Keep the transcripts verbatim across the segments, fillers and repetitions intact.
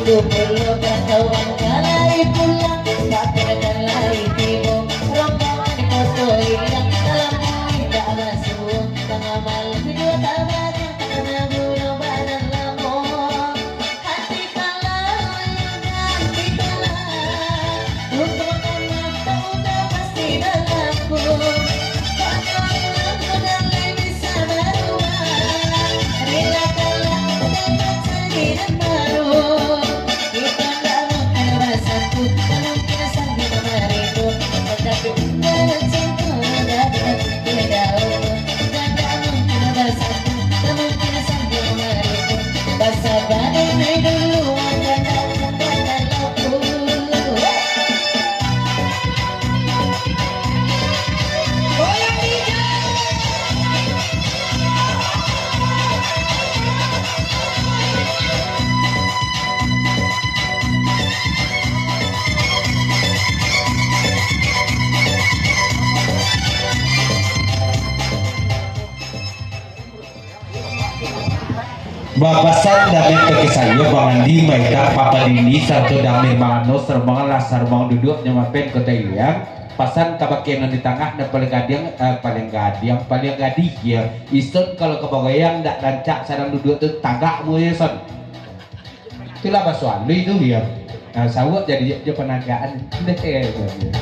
Pulo ka kawan ka lai pulang, bapak ka lai tibo, rombongan Koto Iliang, dalam indak basuo, tangah malam tibo tabariang, karano buruang badan lamo. Hati kalau indak ditahan, untuak anak pemuda pasti balaku. Koto Iliang sudah lai bisa barubah, rila kalah dapat cari nan baru. Kita ndak mungkin basatu, tak mungkin sambil merindu. Tetapi dalam cinta dah berhenti dahulu. Dan tak mungkin basatu, tak mungkin sambil merindu. Basabari dulu, jangan, jangan, jangan lupa. Bapasan damian ka kisah iyo, Bang Andi, Maita, Papa Dini, sarato damian Bang Ano, sarombongan lah, sarombongan duduak nyo mapen Koto Iliang. Pasan kabake nan di tangah, nan paling gadiang, eh, paling gadiang, paling gadih, yo. Ison kalau ka bagoyang, ndak rancak sadang duduak tu, tagak muko ison. Itulah baso alui tu, yo. Nah, sawak jadi jo panagaan. Deh, yo, yo.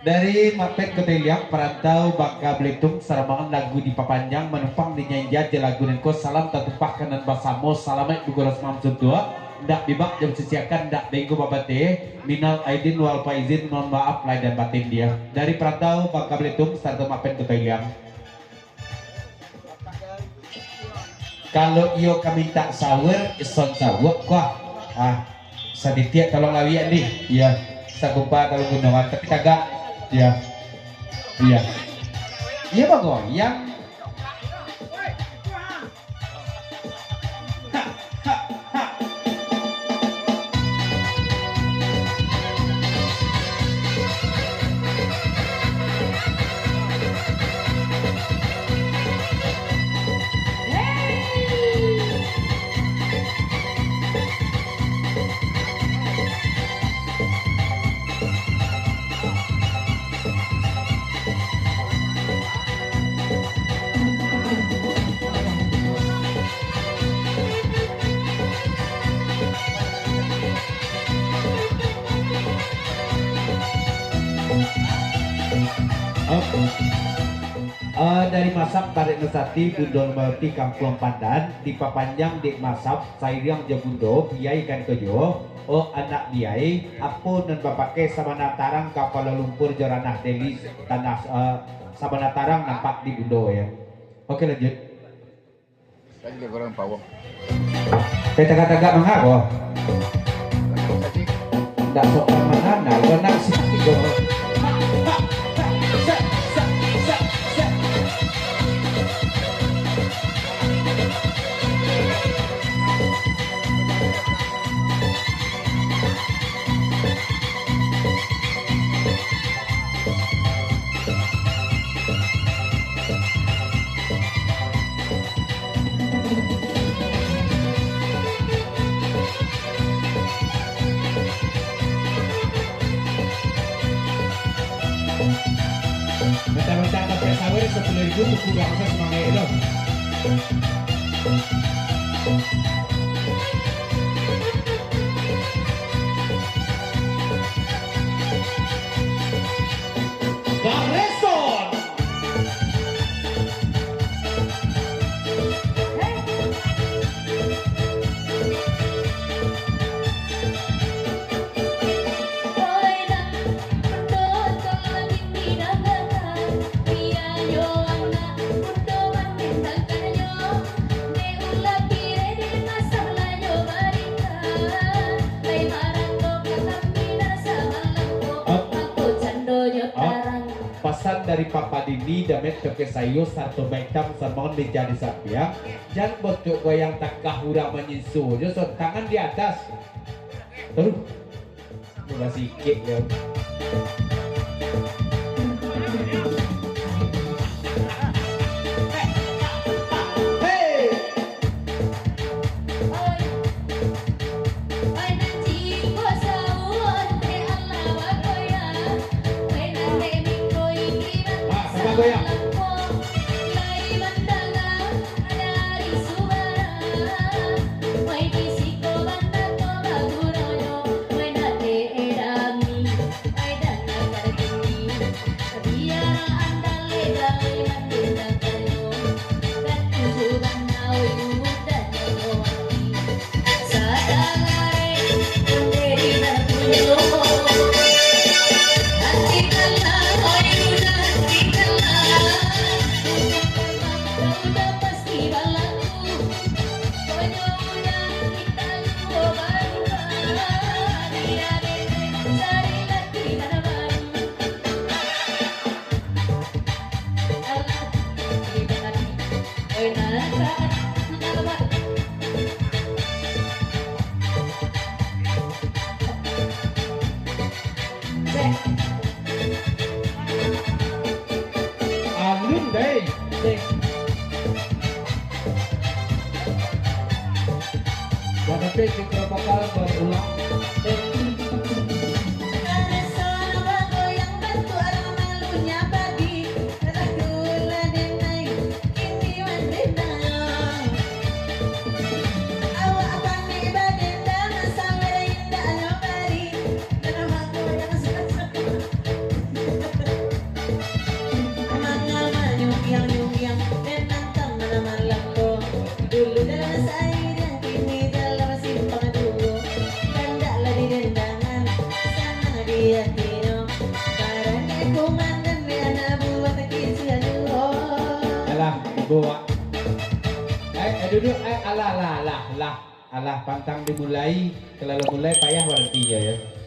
Dari Mapen Koto Iliang, Parantau Bangka Belitung, sarombongan lagu dipapanjang, manumpang dinyanyian jo lagu nan ko, salam tatumpahkan nan basamo, salamaik bugolas malam suntuak, ndak bibak jo basisiakan, ndak benggo babateh, minal aidin wal faizin, mohon maaf lahir dan batin, yo. Dari Parantau Bangka Belitung, sarato Mapen Koto Iliang. Kalau iyo ka mintak sawir, ison sawuk ko. Ah, saditiak tolong lawiak dih. Iyo, sagumpa tolong gunungan, tapi tagak. Iyo. Iyo. Iyo, bagoyang. Eh, dari Masap Barek Nusati, Bundo Nurmawati, Kampuang Pandan, dipapanjang dek Masap, sairiang jo Bundo, Biai kan ko juo. Oh, anak Biai, apo nan bapakai sabana tarang kapalo lumpur jo ranah Deli, tanah, eh, sabana tarang nampak di Bundo, yo. Oke, lanjut. Tadi dia goreng pawang. Eh, tagak-tagak mangga ko? Tadi. Ndak sopan mangana, ko nak sih ko. Mentang-mentang dapat sawit sapuluah ribu tu kurang asa semangat tu. Barison. dari Papa Dini, Damet Toke Sayo, sarto Maitam Samon meja di sampiang. Jan bocok goyang takah urang manyinso jo son, tangan di atas. Aduh. Mula sikik yo. Hey! Ah, tambah goyang. Alun, deh. Cek. Dah sampai di Kota Bakal berulang. Cek. Alah, ibu, Wak. Eh, eh, duduk, eh, alah, alah, alah, alah. Alah, pantang dimulai, kalau lah mulai payah barantinyo, yo.